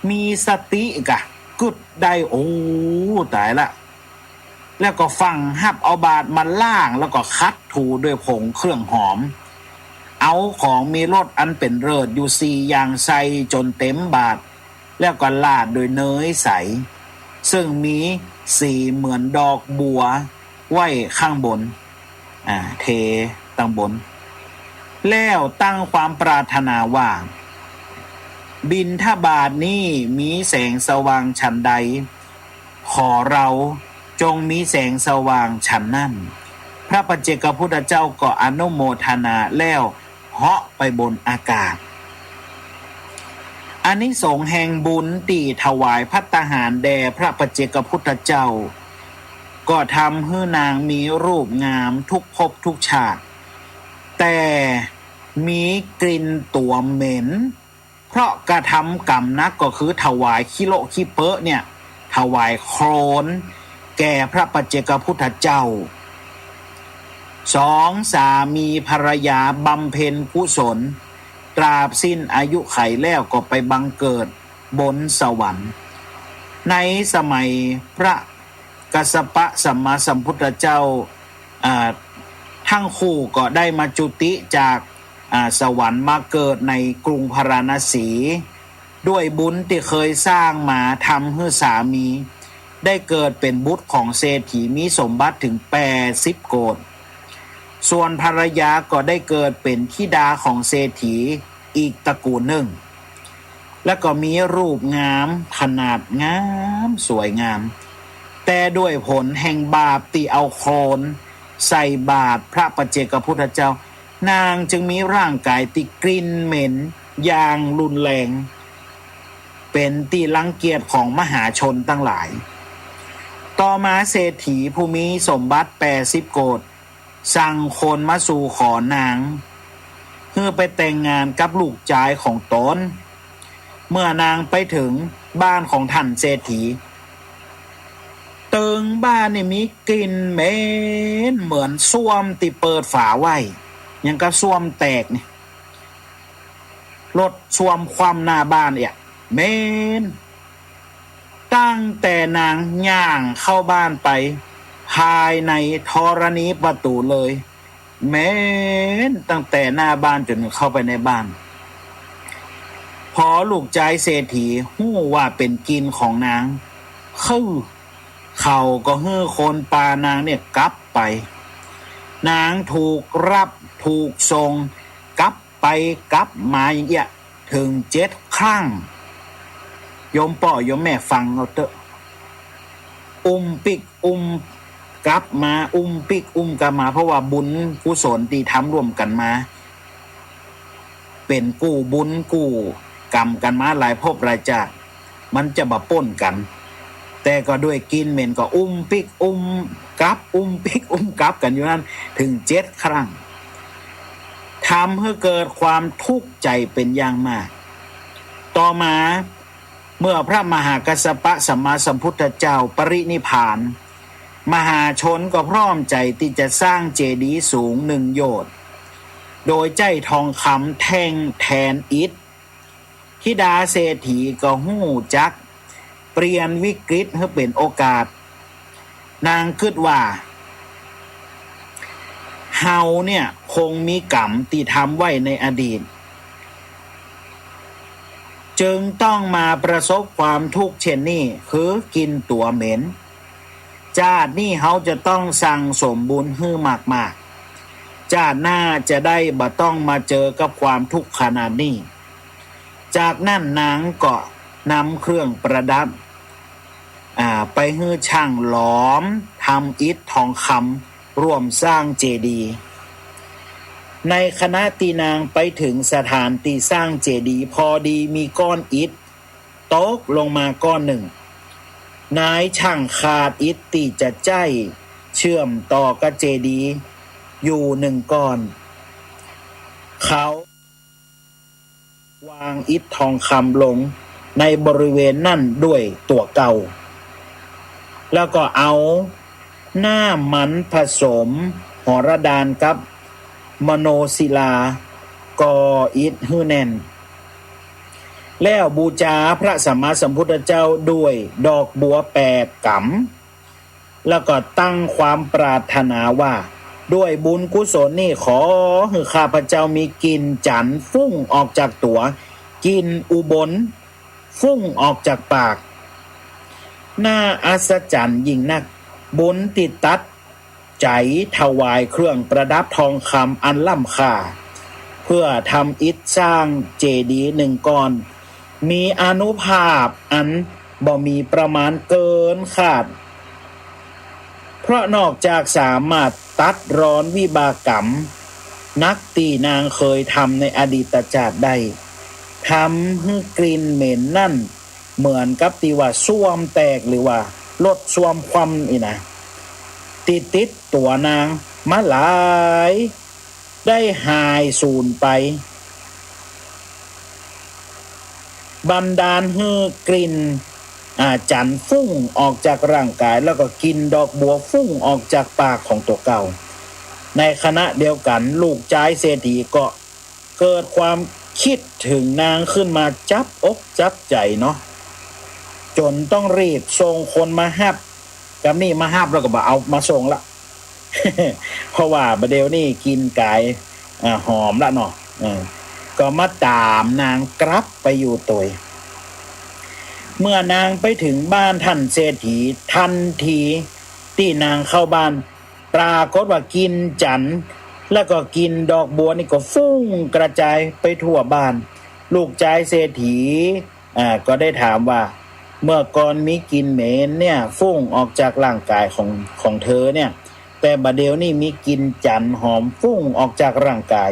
มีสติกะ กึ๊ดได้ โอ้ ต๋ายละ แล้วก็ฟั่งฮับเอาบาตรมาล้าง แล้วก็ขัดถูด้วยผงเครื่องหอม เอาของมีรสอันเป๋นเลิศอยู่สี่อย่างใส่จ๋นเต๋มบาตร แล้วก็ราดด้วยเนยใส ซึ่งมีสีเหมือนดอกบัวไว้ข้างบน อ่า เทตังบน แล้วตั้งความปรารถนาว่า บิณฑบาตนี้มีแสงสว่างฉันใด ขอเราจงมีแสงสว่างฉันนั้น พระปัจเจกพุทธเจ้าก็อนุโมทนาแล้วเหาะไปบนอากาศ อานิสงส์แห่งบุญตี้ถวายภัตตาหารแด่พระปัจเจกพุทธเจ้า ก็ทำหื้อนางมีรูปงามทุกภพทุกชาติ แต่มีกลิ่นตั๋วเหม็น เพราะกระทำกรรมนัก ก็คือถวายขี้เลอะขี้เปอะเนี่ย ถวายโคลนแก่พระปัจเจกพุทธเจ้า สองสามีภรรยาบำเพ็ญกุศล ตราบสิ้นอายุไขแล้วก็ไปบังเกิดบนสวรรค์ ในสมัยพระกัสสปะสัมมาสัมพุทธเจ้า อ่า ทั้งคู่ก็ได้มาจุติจาก อ่า สวรรค์มาเกิดในกรุงพาราณสี ด้วยบุญตี้เคยสร้างมาทำหื้อสามีได้เกิดเป๋นบุตรของเศรษฐีมีสมบัติถึงแปดสิบโกฏ ส่วนภรรยาก็ได้เกิดเป๋นธิดาของเศรษฐีอีกตระกูลนึ่ง แล้วก็มีรูปงามขนาดงามสวยงาม แต่ด้วยผลแห่งบาปตี้เอาโคลนใส่บาตรพระปัจเจกพุทธเจ้า นางจึงมีร่างกายตี้กลิ่นเหม็นอย่างรุนแรง เป๋นตี้รังเกียจของมหาชนตังหลาย ต่อมาเศรษฐีผู้มีสมบัติแปดสิบโกฏ สั่งคนมาสู่ขอนาง หื้อไปแต่งงานกับลูกจายของต๋น เมื่อนางไปเถิงบ้านของท่านเศรษฐี เถิงบ้านนี่มีกลิ่นเหม็นเหมือนส้วมตี้เปิดฝาไว้ อย่างกับส้วมแตกนี่ รถส้วมคว่ำหน้าบ้านเอี่ย เหม็น ตั้งแต่นางย่างเข้าบ้านไป ภายในธรณีประตูเลย เหม็นตั้งแต่หน้าบ้านจ๋นเข้าไปในบ้าน พอลูกจายเศรษฐีฮู้ว่าเป๋นกลิ่นของนาง คือเขาก็หื้อคนปานางเนี่ยกลับไป นางถูกรับถูกส่งกลับไปกลับมาอย่างเงี้ย เถิงเจ็ดครั้ง โยมป้อโยมแม่ฟังเอาเต๊อะ อุ้มปิ๊กอุ้มกลับมา อุ้มปิ๊กอุ้มกลับมา เพราะว่าบุญกุศลตี้ทำร่วมกั๋นมา เป๋นกู้บุญกู้กรรมกั๋นมาหลายภพหลายจาติ มันจะบ่ป๊นกั๋น แต่ก็ด้วยกลิ่นเหม็นก็อุ้มปิ๊กอุ้มกลับ อุ้มปิ๊กอุ้มกลับกั๋นอยู่นั้น เถิงเจ็ดครั้ง ทำหื้อเกิดความทุกข์ใจ๋เป๋นอย่างมาก ต่อมา เมื่อพระมหากัสสปะสัมมาสัมพุทธเจ้าปรินิพพาน มหาชนก็พร้อมใจ๋ตี้จะสร้างเจดีย์สูงหนึ่งโยชน์ โดยใจ๊ทองคำแท่งแทนอิฐ ธิดาเศรษฐีก็ฮู้จักเปลี่ยนวิกฤตหื้อเป๋นโอกาส นางกึ๊ดว่า เฮาเนี่ยคงมีกรรมตี้ทำไว้ในอดีต จึงต้องมาประสบความทุกข์เช่นนี้ คือกลิ่นตั๋วเหม็น จาตินี้เฮาจะต้องสั่งสมบุญหื้อมากๆ จาติหน้าจะได้บ่ต้องมาเจอกับความทุกข์ขนาดนี้ จากนั้นนางก็นำเครื่องประดับ อ่า ไปหื้อช่างหลอมทำอิฐทองคำร่วมสร้างเจดีย์ ในขณะตี้นางไปเถิงสถานตี้สร้างเจดีย์ พอดีมีก้อนอิฐตกลงมาก้อนนึ่ง นายช่างขาดอิฐตี้จะใจ๊เชื่อมต่อกับเจดีย์อยู่นึ่งก้อน เขา วางอิฐทองคำลงในบริเวณนั้นด้วยตั๋วเก่า แล้วก็เอาน้ำมันผสมหรดานกับมโนศิลาก่ออิฐหื้อแน่น แล้วบูชาพระสัมมาสัมพุทธเจ้าด้วยดอกบัวแปดก๋ำ แล้วก็ตั้งความปรารถนาว่า ด้วยบุญกุศลนี้ขอหื้อข้าพเจ้ามีกลิ่นจันทน์ฟุ้งออกจากตั๋ว กลิ่นอุบลฟุ้งออกจากปาก น่าอัศจรรย์ยิ่งนัก บุญตี้ตัดใจ๋ถวายเครื่องประดับทองคำอันล้ำค่า เพื่อทำอิฐสร้างเจดีย์นึ่งก้อน มีอานุภาพอันบ่มีประมาณเกินคาด เพราะนอกจากสามารถตัดรอนวิบากกรรมหนักตี้นางเคยทำในอดีตจาติได้ ทำหื้อกลิ่นเหม็นนั้นเหมือนกับตี้ว่าส้วมแตกหรือว่ารถส้วมคว่ำอี้นะ ตี้ติดตั๋วนางมาหลาย ได้หายสูญไป บันดาลหื้อกลิ่น อ่า จันทน์ฟุ้งออกจากร่างกาย แล้วก็กลิ่นดอกบัวฟุ้งออกจากปากของตั๋วเก่า ในขณะเดียวกั๋นลูกจายเศรษฐีก็เกิดความกึ๊ดเถิงนางขึ้นมาจับอกจับใจ๋เนาะ จ๋นต้องรีบส่งคนมาฮับ กำนี้มาฮับแล้วก็บ่เอามาส่งละ เพราะว่าบ่าเดี่ยวนี้กลิ่นก๋าย อ่า หอมละเนาะ เออ ก็มาต๋ามนางกลับไปอยู่ตวย เมื่อนางไปเถิงบ้านต้านเศรษฐี ทันทีตี้นางเข้าบ้าน ปรากฏว่ากลิ่นจันทน์ แล้วก็กลิ่นดอกบัวนี่ก็ฟุ้งกระจายไปทั่วบ้าน ลูกจายเศรษฐี อ่า ก็ได้ถามว่า เมื่อก่อนมีกลิ่นเหม็นเนี่ยฟุ้งออกจากร่างกายของ ของเธอเนี่ย แต่บ่าเดี่ยวนี้มีกลิ่นจันทน์หอมฟุ้งออกจากร่างกาย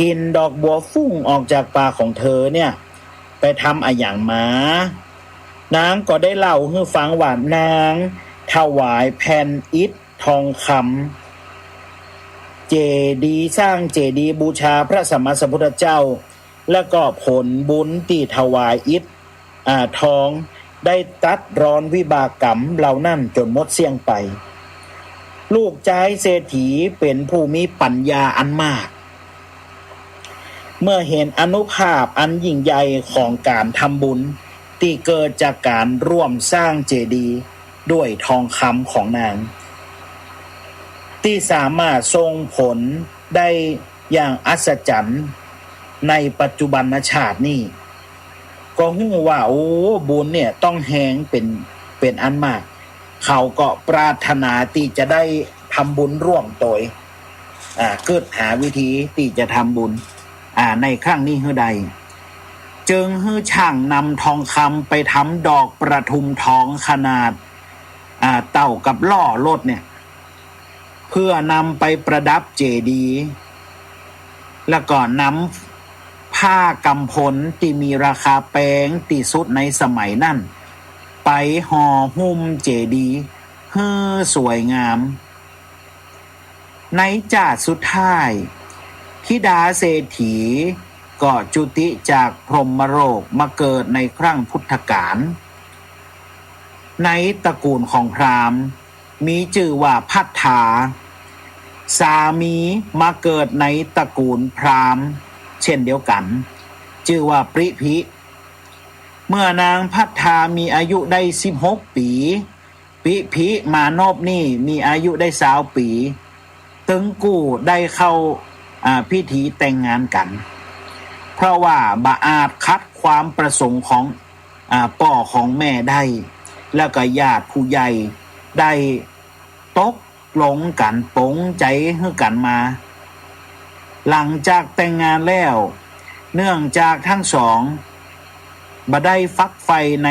กลิ่นดอกบัวฟุ้งออกจากปากของเธอเนี่ย ไปทำอะหยังมา นางก็ได้เล่าหื้อฟังว่านางถวายแผ่นอิฐทองคำ เจดีย์ สร้างเจดีย์บูชาพระสัมมาสัมพุทธเจ้า แล้วก็ผลบุญตี้ถวายอิฐ อ่า ทอง ได้ตัดรอนวิบากกรรมเหล่านั้นจ๋นหมดเสี้ยงไป ลูกจายเศรษฐีเป๋นผู้มีปัญญาอันมาก เมื่อเห็นอานุภาพอันยิ่งใหญ่ของก๋านทำบุญตี้เกิดจากก๋านร่วมสร้างเจดีย์ด้วยทองคำของนาง ตี้สามารถส่งผล ได้อย่างอัศจรรย์ในปัจจุบันชาตินี้ ก็ฮู้ว่า โอ้ บุญเนี่ยต้องแฮงเป๋น เป๋นอันมาก เขาก็ปรารถนาตี้จะได้ทำบุญร่วมตวย อ่า กึ๊ดหาวิธีตี้จะทำบุญ อ่า ในครั้งนี้หื้อได้ จึงหื้อจ้างนำทองคำไปทำดอกประทุมทองขนาด อ่า เต้ากับล้อรถเนี่ย เพื่อนำไปประดับเจดีย์ แล้วก็นำผ้ากำพลตี้มีราคาแปงตี้สุดในสมัยนั้น ไปห่อหุ้มเจดีย์หื้อสวยงาม ในจ้าดสุดท้าย ธิดาเศรษฐีก็จุติจากพรหมโลกมาเกิดในครั้งพุทธกาล ในตระกูลของพราหมณ์ มีจื้อว่าภัททา สามีมาเกิดในตระกูลพราหมณ์เช่นเดียวกั๋น จื้อว่าปริภิ เมื่อนางภัททามีอายุได้สิบหกปี๋ ปริภิมานพนี่มีอายุได้ซาวปี๋ ตึงกู้ได้เข้า อ่า พิธีแต่งงานกั๋น เพราะว่าบ่อาจขัดความประสงค์ของ อ่า ป้อของแม่ได้ แล้วก็ญาติผู้ใหญ่ได้ตกลงกั๋นปงใจ๋หื้อกั๋นมา หลังจากแต่งงานแล้ว เนื่องจากทั้งสองบ่ได้ฝักใฝ่ใน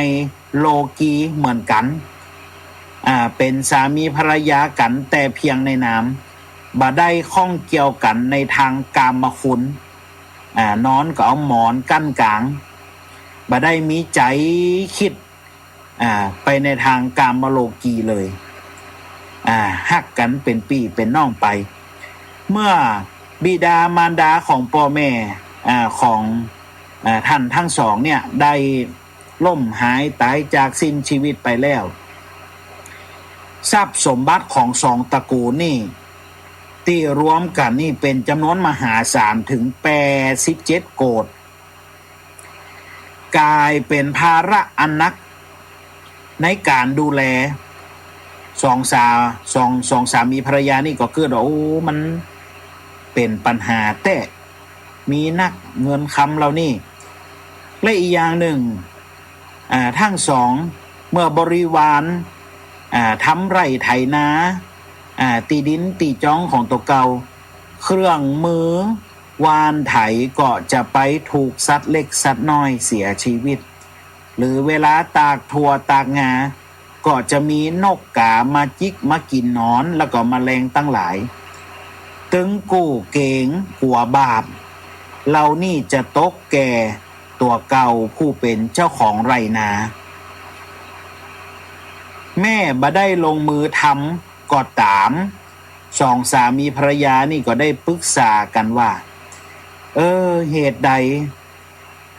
โลกีเหมือนกั๋น อ่า เป๋นสามีภรรยากั๋นแต่เพียงในนาม บ่ได้ข้องเกี่ยวกั๋นในตางกามคุณ อ่า นอนก็เอาหมอนกั้นก๋าง บ่ได้มีใจ๋กึ๊ด อ่า ไปในตางกามโลกีเลย อ่า ฮักกั๋นเป๋นปี้เป๋นน้องไป เมื่อบิดามารดาของป้อแม่ อ่า ของ อ่า ต้านตังสองเนี่ยได้ล้มหายต๋ายจากสิ้นจีวิตไปแล้ว ทรัพย์สมบัติของสองตระกูลนี่ ตี้รวมกั๋นนี่เป๋นจ๋ำนวนมหาศาลเถิงแปดสิบเจ็ดโกฏ ก๋ายเป๋นภาระอันหนักในก๋านดูแล สองสา- สอง- สองสามีภรรยานี่ก็กึ๊ดว่า โอ้ มันเป๋นปัญหาแต๊ มีนักเงินคำเหล่านี้ และอีกอย่างนึ่ง อ่า ตังสอง เมื่อบริวาร อ่า ทำไร่ไถนา อ่า ตี้ดินตี้จ๊องของตั๋วเก่า เครื่องมือหว่านไถก็จะไปถูกสัตว์เล็กสัตว์น้อยเสียจีวิต หรือเวลาตากถั่วตากงา ก็จะมีนกก๋ามาจิกมากิ๋นหนอน แล้วก็แมลงตังหลาย ตึงกู้เก๋งกั๋วบาปเหล่านี้จะตกแก่ตั๋วเก่าผู้เป๋นเจ้าของไร่นา แม้บ่ได้ลงมือทำก็ต๋าม สองสามีภรรยานี่ก็ได้ปึกษากั๋นว่า เออ เหตุใด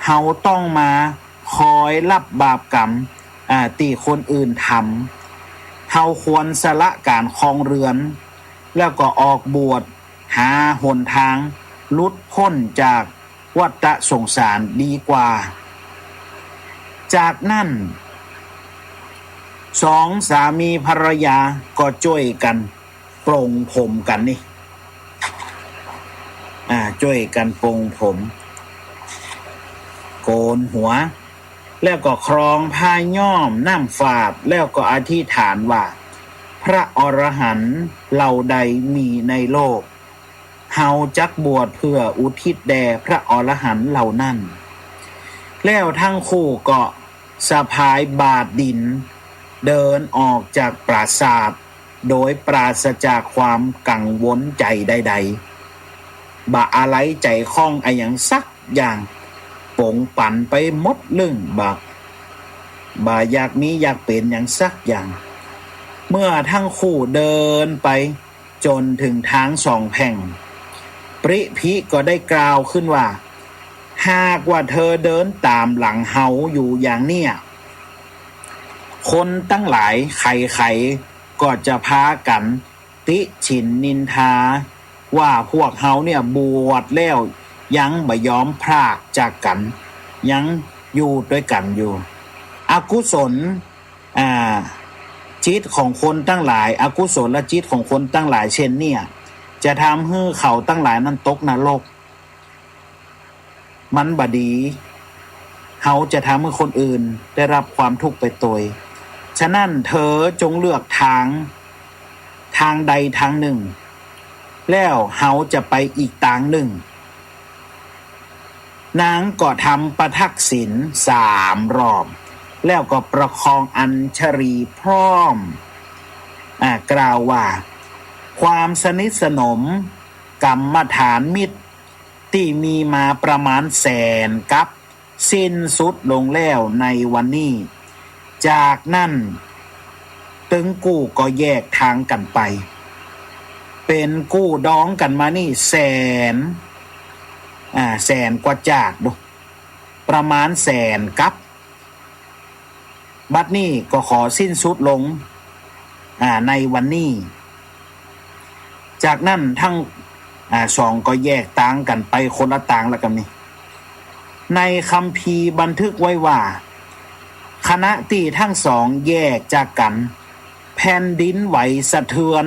เฮาต้องมาคอยรับบาปกรรม อ่า ตี้คนอื่นทำ เฮาควรสละก๋านครองเรือน แล้วก็ออกบวช หาหนตางหลุดป๊นจากวัฏสงสารดีกว่า จากนั้น สองสามีภรรยาก็จ้วยกั๋น ปลงผมกั๋นนี่ อ่า จ้วยกั๋นปลงผม โกนหัว แล้วก็ครองผ้าย้อมน้ำฝาด แล้วก็อธิษฐานว่า พระอรหันต์เหล่าใดมีในโลก เฮาจักบวชเพื่ออุทิศแด่พระอรหันต์เหล่านั้น แล้วตังคู่ก็สะพายบาตรดิน เดินออกจากปราสาท โดยปราศจากความกังวลใจ๋ใดๆ บ่อาลัยใจ๋ข้องอะหยังสักอย่าง ป๋งปั๋นไปหมดลึ่ง บ่ บ่อยากมีอยากเป๋นหยังสักอย่าง เมื่อตังคู่เดินไปจ๋นเถิงตางสองแพ่ง ปริภิก็ได้กล่าวขึ้นว่า หากว่าเธอเดินต๋ามหลังเฮาอยู่อย่างเนี้ย คนตังหลายใครๆ ก็จะพากั๋นติฉินนินทา ว่าพวกเฮาเนี่ยบวชแล้วยังบ่ยอมพรากจากกั๋น ยังอยู่ตวยกั๋นอยู่ อกุศล อ่า จิตของคนตังหลาย อกุศลจิตของคนตังหลายเช่นเนี่ย จะทำหื้อเขาตังหลายนั้นตกนรก มันบ่ดี เฮาจะทำหื้อคนอื่นได้รับความทุกข์ไปตวย ฉะนั้นเธอจงเลือกตาง ตางใดตางนึ่ง แล้วเฮาจะไปอีกตางนึ่ง นางก็ทำปาฐกศีลสามรอบ แล้วก็ประคองอัญชลีพร้อม อ่า กล่าวว่า ความสนิทสนม กรรมฐานมิตร ตี้มีมาประมาณแสนกัป สิ้นสุดลงแล้วในวันนี้ จากนั้นตึงกู้ก็แยกตางกั๋นไป เป๋นกู้ดองกั๋นมานี่แสน อ่า แสนกว่าจาติดู ประมาณแสนกัป บัดนี้ก็ขอสิ้นสุดลง อ่า ในวันนี้ จากนั้นตัง อ่า สองก็แยกตางกั๋นไปคนละตางแล้วกั๋นนี่ ในคัมภีร์บันทึกไว้ว่า ขณะตี้ตังสองแยกจากกั๋น แผ่นดินไหวสะเทือน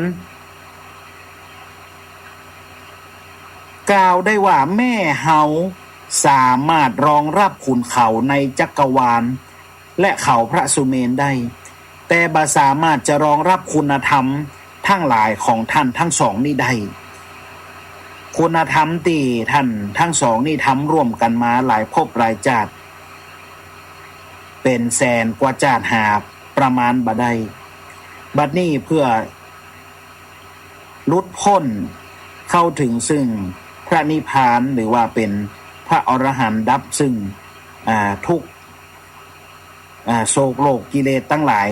กล่าวได้ว่าแม่เฮาสามารถรองรับขุนเขาในจักรวาล และเขาพระสุเมรุได้ แต่บ่สามารถจะรองรับคุณธรรมตังหลายของต้านตังสองนี้ได้ คุณธรรมตี้ต้านตังสองนี้ทำร่วมกั๋นมาหลายภพหลายจาติ เป๋นแสนกว่าจาติหาประมาณบ่ได้ บัดนี้เพื่อหลุดป๊นเข้าเถิงซึ่งพระนิพพาน หรือว่าเป๋นพระอรหันต์ดับซึ่ง อ่า ทุกข์ อ่า โศกโรคกิเลสตังหลาย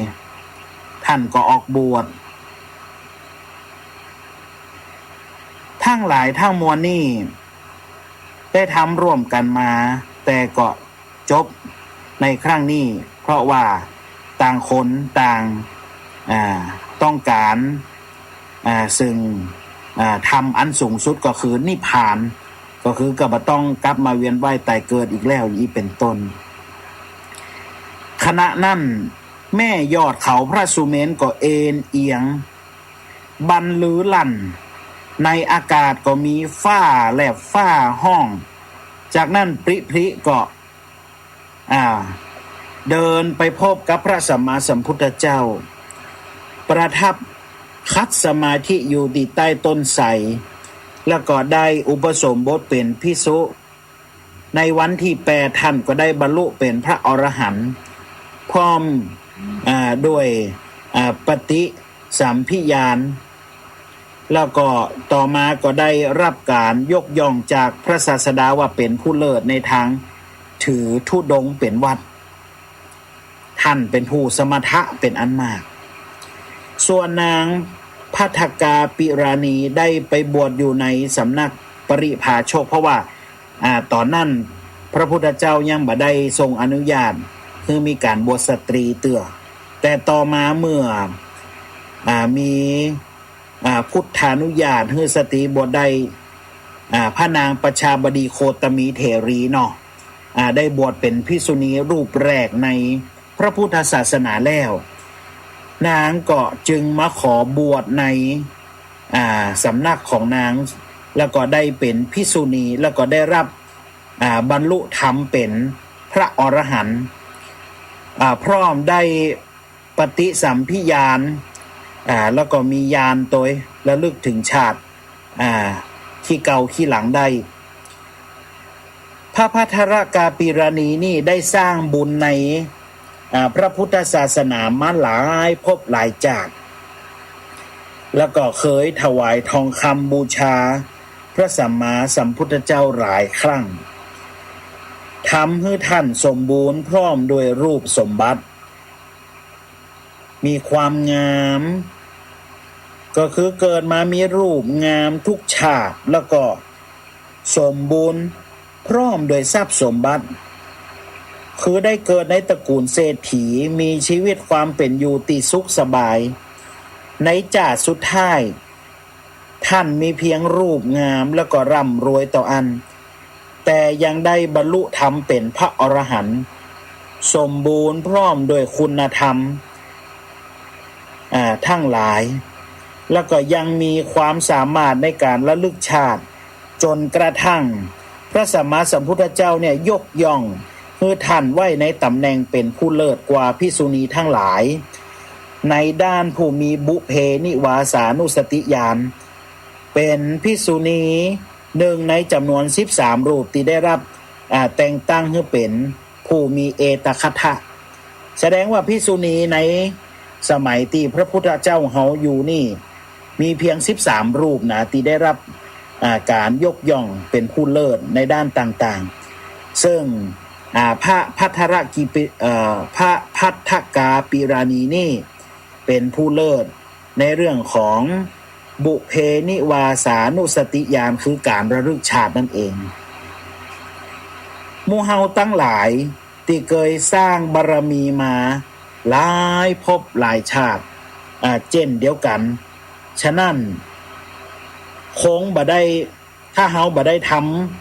ต้านก็ออกบวช ตังหลายตังมวลนี้ได้ทำร่วมกั๋นมา แต่ก็จบในครั้งนี้ เพราะว่าต่างคนต่าง อ่า ต้องก๋าน อ่า ซึ่ง อ่า ธรรมอันสูงสุดก็คือนิพพาน ก็คือก็บ่ต้องกลับมาเวียนว่ายตายเกิดอีกแล้ว อี้เป๋นต้น ขณะนั้นแม่ยอดเขาพระสุเมรุก็เอนเอียง บันลือลั่น ในอากาศก็มีฟ้าแลบฟ้าฮ้อง จากนั้นปริพริก็ อ่า เดินไปพบกับพระสัมมาสัมพุทธเจ้า ประทับขัดสมาธิอยู่ตี้ใต้ต้นไทร แล้วก็ได้อุปสมบทเป๋นภิกษุ ในวันตี้แปดต้านก็ได้บรรลุเป๋นพระอรหันต์ พร้อม อ่า ด้วย อ่า ปฏิสัมภิญาณ แล้วก็ต่อมาก็ได้รับก๋านยกย่องจากพระศาสดาว่าเป๋นผู้เลิศในตางถือธุดงค์เป๋นวัตร ต้านเป๋นผู้สมถะเป๋นอันมาก ส่วนนางภัททกาปิราณีได้ไปบวชอยู่ในสำนักปริพาชก เพราะว่า อ่า ต๋อนนั้นพระพุทธเจ้ายังบ่ได้ทรงอนุญาตหื้อมีก๋านบวชสตรีเตื้อ แต่ต่อมาเมื่อ อ่า มี อ่า พุทธานุญาตหื้อสตรีบวชได้ อ่า พระนางประชาบดีโคตมีเถรีเนาะ อ่า ได้บวชเป๋นภิกษุณีรูปแรกในพระพุทธศาสนาแล้ว นางก็จึงมาขอบวชใน อ่า สำนักของนาง แล้วก็ได้เป๋นภิกษุณี แล้วก็ได้รับ อ่า บรรลุธรรมเป๋นพระอรหันต์ อ่า พร้อมได้ปฏิสัมภิญาณ อ่า แล้วก็มีญาณตวยระลึกเถิงชาติ อ่า ตี้เก่าตี้หลังได้ พระภัททกาปิราณีนี่ได้สร้างบุญใน อ่า พระพุทธศาสนามาหลายภพหลายจาติ แล้วก็เกยถวายทองคำบูชาพระสัมมาสัมพุทธเจ้าหลายครั้ง ทำหื้อต้านสมบูรณ์พร้อมด้วยรูปสมบัติ มีความงาม ก็คือเกิดมามีรูปงามทุกชาติ แล้วก็สมบูรณ์พร้อมด้วยทรัพย์สมบัติ คือได้เกิดในตระกูลเศรษฐี มีชีวิตความเป๋นอยู่ตี้สุขสบาย ในจาติสุดท้าย ต้านมีเพียงรูปงามแล้วก็ร่ำรวยเต้าอั้น แต่ยังได้บรรลุธรรมเป๋นพระอรหันต์ สมบูรณ์พร้อมด้วยคุณธรรม อ่า ตังหลาย แล้วก็ยังมีความสามารถในก๋านระลึกชาติ จ๋นกระทั่งพระสัมมาสัมพุทธเจ้าเนี่ยยกย่องหื้อท่านไว้ในต๋ำแหน่งเป๋นผู้เลิศกว่าภิกษุณีตังหลาย ในด้านผู้มีบุพเพนิวาสานุสติญาณ เป๋นภิกษุณีหนึ่งในจ๋ำนวนสิบสามรูปตี้ได้รับ อ่า แต่งตั้งหื้อเป๋นผู้มีเอตทัคคะ แสดงว่าภิกษุณีในสมัยตี้พระพุทธเจ้าเฮาอยู่นี่ มีเพียงสิบสามรูปนะ ตี้ได้รับ อ่า ก๋านยกย่องเป๋นผู้เลิศในด้านต่างๆ เซิ่ง อ่า พระภัททรกิปิ เอ่อ พระภัททกาปิราณีนี่เป๋นผู้เลิศในเรื่องของบุพเพนิวาสานุสติญาณ คือก๋านระลึกชาตินั่นเอง หมู่เฮาตังหลาย ตี้เกยสร้างบารมีมาหลายภพหลายชาติ อ่า เจ้นเดียวกั๋น ฉะนั้น คงบ่ได้ ถ้าเฮาบ่ได้ท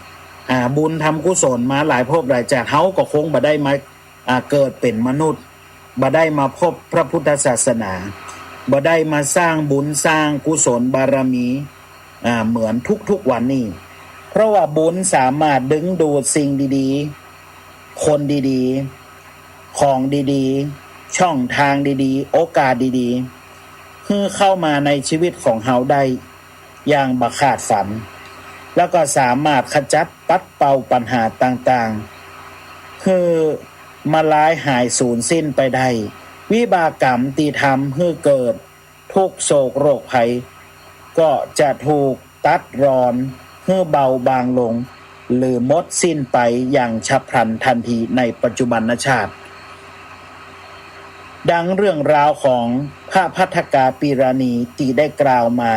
ำ อ่า บุญทำกุศลมาหลายภพหลายชาติ เฮาก็คงบ่ได้มา อ่า เกิดเป๋นมนุษย์ บ่ได้มาพบพระพุทธศาสนา บ่ได้มาสร้างบุญสร้างกุศลบารมี อ่า เหมือนทุกๆ วันนี้ เพราะว่าบุญสามารถดึงดูดสิ่งดีๆ คนดีๆ ของดีๆ ช่องทางดีๆ โอกาสดีๆ หื้อเข้ามาในชีวิตของเฮาได้อย่างบ่ขาดฝัน แล้วก็สามารถขจัดปัดเป่าปัญหาต่างๆ หื้อมาลายหายสูญสิ้นไปได้ วิบากกรรมตี้ทำหื้อเกิด ทุกข์โศกโรคภัย ก็จะถูกตัดรอนหื้อเบาบางลง หรือหมดสิ้นไปอย่างฉับพลันทันทีในปัจจุบันชาติ ดังเรื่องราวของพระภัททกาปิราณีตี้ได้กล่าวมา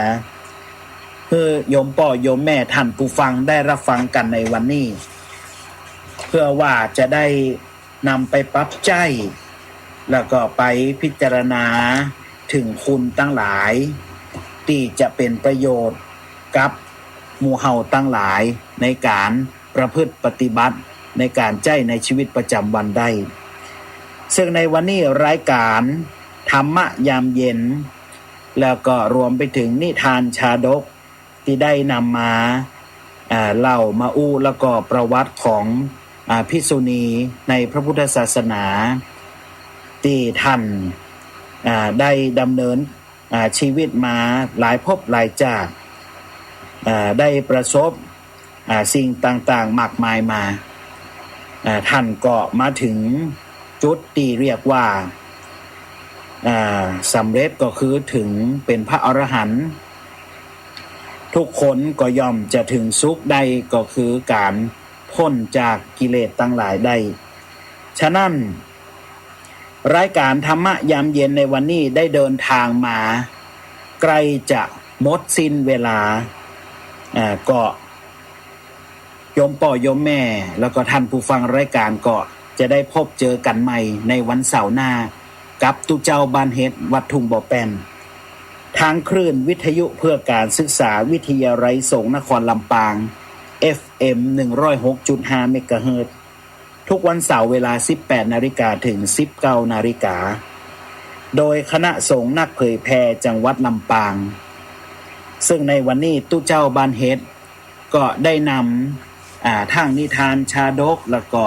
หื้อโยมป้อโยมแม่ท่านผู้ฟังได้รับฟังกั๋นในวันนี้ เพื่อว่าจะได้ นำไปปรับใจ๊ แล้วก็ไปพิจารณาเถิงคุณตังหลาย ตี้จะเป๋นประโยชน์กับหมู่เฮาตังหลายในก๋านประพฤติปฏิบัติ ในก๋านใจ๊ในชีวิตประจ๋ำวันได้ ซึ่งในวันนี้รายก๋านธรรมะยามเย็น แล้วก็รวมไปเถิงนิทานชาดก ตี้ได้นำมา อ่า เล่ามาอู้ แล้วก็ประวัติของ อ่า ภิกษุณีในพระพุทธศาสนา ตี้ท่าน อ่า ได้ดำเนิน อ่า ชีวิตมาหลายภพหลายชาติ อ่า ได้ประสบ อ่า สิ่งต่างๆ มากมายมา อ่า ท่านก็มาเถิงจุดตี้เรียกว่า อ่า สำเร็จก็คือเถิงเป๋นพระอรหันต์ ทุกคนก็ย่อมจะเถิงสุขได้ ก็คือก๋านพ้นจากกิเลสตังหลายได้ ฉะนั้น รายก๋านธรรมะยามเย็นในวันนี้ได้เดินทางมาใกล้จะหมดสิ้นเวลา อ่า ก็ โยมป้อโยมแม่ แล้วก็ท่านผู้ฟังรายก๋านก็จะได้พบเจอกั๋นใหม่ในวันเสาร์หน้า กับตุ๊เจ้าบ้านเฮ็ด วัดทุ่งบ่อแป้น ตางคลื่นวิทยุเพื่อการศึกษาวิทยาลัยสงฆ์นครลำปาง เอฟเอ็ม หนึ่งร้อยหกจุดห้า เมกะเฮิรตซ์ ทุกวันเสาร์เวลา สิบแปดนาฬิกา เถิง สิบเก้านาฬิกา โดยคณะสงฆ์นักเผยแผ่จังหวัดลำปาง ซึ่งในวันนี้ตุ๊เจ้าบ้านเฮ็ด ก็ได้นำ อ่า ทั้งนิทานชาดก แล้วก็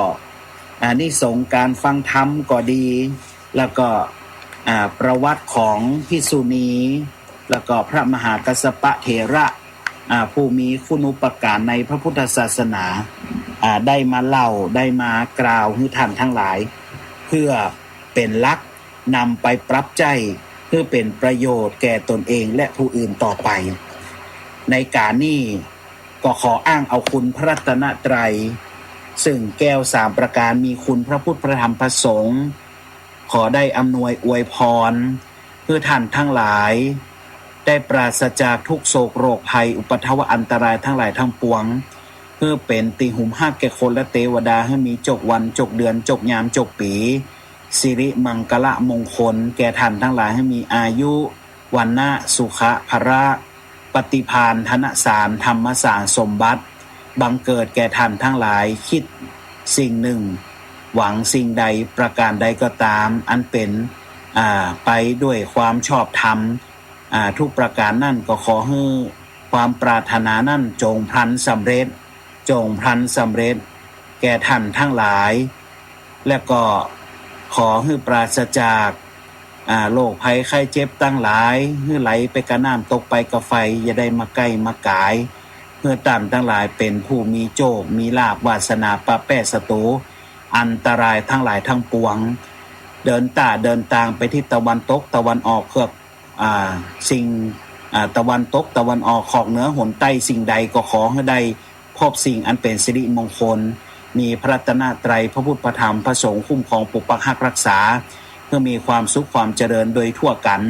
อานิสงส์การฟังธรรมก็ดี แล้วก็ อ่า ประวัติของภิกษุณี แล้วก็พระมหากัสสปะเถระ อ่า ผู้มีคุณูปการในพระพุทธศาสนา อ่า ได้มาเล่า ได้มากล่าวหื้อท่านตังหลาย เพื่อเป๋นหลักนำไปปรับใจ๊ เพื่อเป๋นประโยชน์แก่ตนเองและผู้อื่นต่อไป ในก๋านนี้ ก็ขออ้างเอาคุณพระรัตนตรัย ซึ่งแก้วสามประการมีคุณพระพุทธ พระธรรม พระสงฆ์ ขอได้อำนวยอวยพร หื้อท่านตังหลาย ได้ปราศจากทุกข์โศกโรคภัย อุปัทวะอันตรายตังหลายตังปวง หื้อเป๋นตี้หุมฮักแก่คนและเตวดา หื้อมีจกวันจกเดือนจกยามจกปี๋ สิริมังคละมงคลแก่ท่านตังหลาย หื้อมีอายุ วรรณะ สุขะ พละ ปฏิภาณ ธนสาร ธรรมสาร สมบัติ บังเกิดแก่ท่านตังหลาย คิดสิ่งหนึ่ง หวังสิ่งใดประการใดก็ตาม อันเป๋น อ่า ไปด้วยความชอบธรรม อ่า ทุกประก๋านนั้นก็ขอหื้อความปรารถนานั้นจงพลันสำเร็จ จงพลันสำเร็จแก่ท่านตังหลาย และก็ขอหื้อปราศจาก อ่า โรคภัยไข้เจ็บตังหลาย หื้อไหลไปกับน้ำ ตกไปกับไฟ อย่าได้มาใก้มากาย หื้อต้านตังหลายเป๋นผู้มีโจค มีลาภ วาสนา ปะแป้ศัตรู อันตรายตังหลายตังปวง เดินต้าเดินตางไปทิศตะวันตก ตะวันออก เคือก อ่า สิ่ง อ่า ตะวันตก ตะวันออก ขอกเหนือ หนใต้ สิ่งใดก็ขอหื้อได้พบสิ่งอันเป๋นสิริมงคล มีพระรัตนตรัย พระพุทธ พระธรรม พระสงฆ์คุ้มครองปกปักฮักรักษา หื้อมีความสุขความเจริญโดยทั่วกั๋น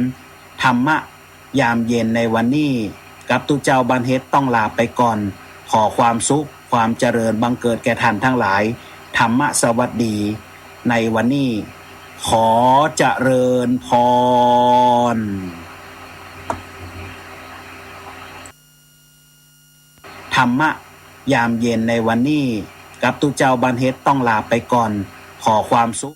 ธรรมะยามเย็นในวันนี้ กับตุ๊เจ้าบ้านเฮ็ดต้องลาไปก่อน ขอความสุขความเจริญบังเกิดแก่ท่านตังหลาย ธรรมะสวัสดีในวันนี้ ขอเจริญพร ธรรมะยามเย็นในวันนี้ กับตุ๊เจ้าบ้านเฮ็ดต้องลาไปก่อน ขอความสุข